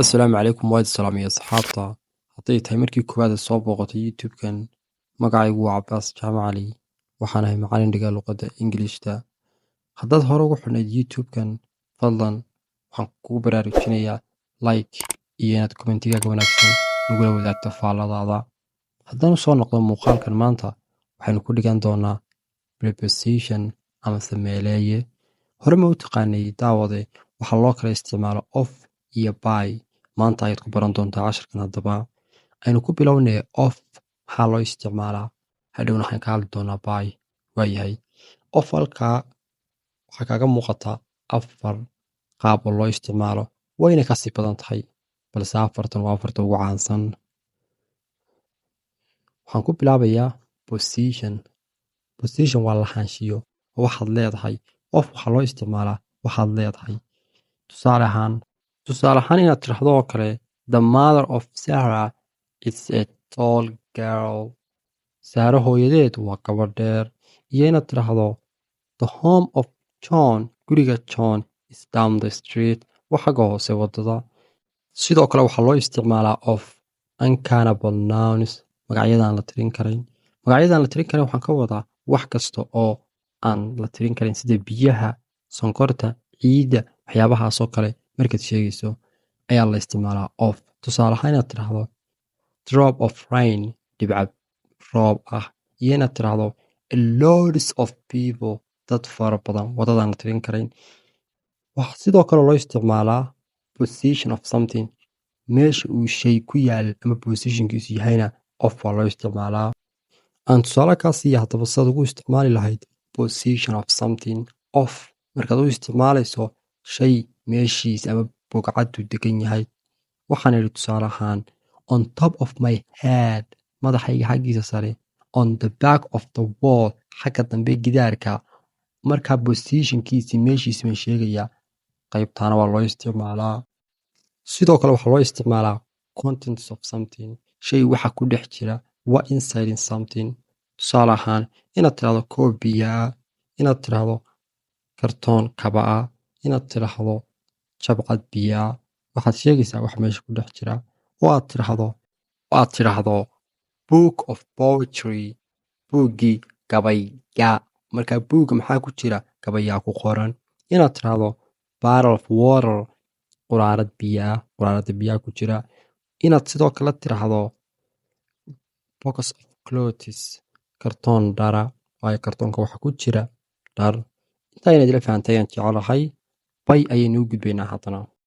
Asalaamu calaykum, waad salaamaya asxaabta. Hadday tahay markii koowaad aad soo booqatay YouTube-kan, magacaygu waa Cabaas Jaamac Cali, waxaan ahay macalin dhiga luqadda Ingilishta. Haddaad hore ugu xidhnayd YouTube-kan, fadlan waxaan kugu baraarujinayaa like iyo inaad commentigaaga wanaagsan nagula wadaagto faalladaada. Haddaan u soo noqdo muuqaalkan maanta, waxaynu ku dhigan doonaa preposition amase meeleeye. Hore ma u taqaanay, daawade, waxaa loo kala isticmaalo of iyo by? Maanta ayaad ku baran doontaa casharkan. Haddaba aynu ku bilownay of maxaa loo isticmaalaa, hadhowna waxaan ka hadli doonaa by. Waayahay, of halkaa waxaa kaaga muuqata afar qaab oo loo isticmaalo, wayna kasii badan tahay, balse afartan waa afarta ugu caansan. Waxaan ku bilaabayaa possession. Possession waa lahaanshiyo, oo waxaad leedahay. Of waxaa loo isticmaalaa waxaad leedahay. Tusaale ahaan, inaad tiraahdo oo kale, "The mother of Sarah is a tall girl." Saara hooyadeed waa gabadh dheer. Iyo inaad tiraahdo, "The home of John," guriga John, "is down the street," waa xagga hoose wadada. Sidoo kale waxaa loo isticmaalaa of uncountable nouns, magacyadaan la tirin karayn. Magacyadaan la tirin karin waxaan ka wadaa wax kasta oo aan la tirin karin, sida biyaha, sonkorta, ciidda, waxyaabahaasoo kale markaad sheegayso ayaa la isticmaalaa of. Tusaale ahaan, inaad tiraahdo drop of rain, dhibca roob ah, iyo inaad tiraahdo a loads of people, dad fara badan, wadadaan la tirin karayn. Waxaa sidoo kale loo isticmaalaa position of something, meesha uu shay ku yaal ama positionkiisu yahayna of waa loo isticmaalaa. Aan tusaale kaa siiya haddaba sidaad ugu isticmaali lahayd position of something of. Markaad u isticmaalayso shay meeshiisa ama bogcaddu degan yahay, waxaan idhi tusaale ahaan, on top of my head, madaxayga xaggiisa sare, on the back of the wall, xagga dambe gidaarka. Markaa positionkiisii, meeshiisi baan sheegayaa. Qaybtaana waa loo isticmaalaa. Sidoo kale waxaa loo isticmaalaa contents of something, shay waxa ku dhex jira, what inside in something. Tusaale ahaan, inaad tirahdo koob biyo ah, inaad tirahdo kartoon kaba ah, inaad tiraahdo jabcad biyo ah. Waxaad sheegaysaa wax meesha ku dhex jira, oo aad tidhaahdo book of poetry, buuggii gabayga. Marka buugga maxaa ku jira? Gabayaa ku qoran. Inaad tiraahdo bottle of water, quraarad biyo ah, quraarada biyaha ku jira. Inaad sidoo kale tiraahdo box of clothes, kartoon dhara, waayo kartoonka waxa ku jira dhar. Intaa inaad ila fahantay ayaan jecelahay. By ayaynu u gudbaynaa haddana.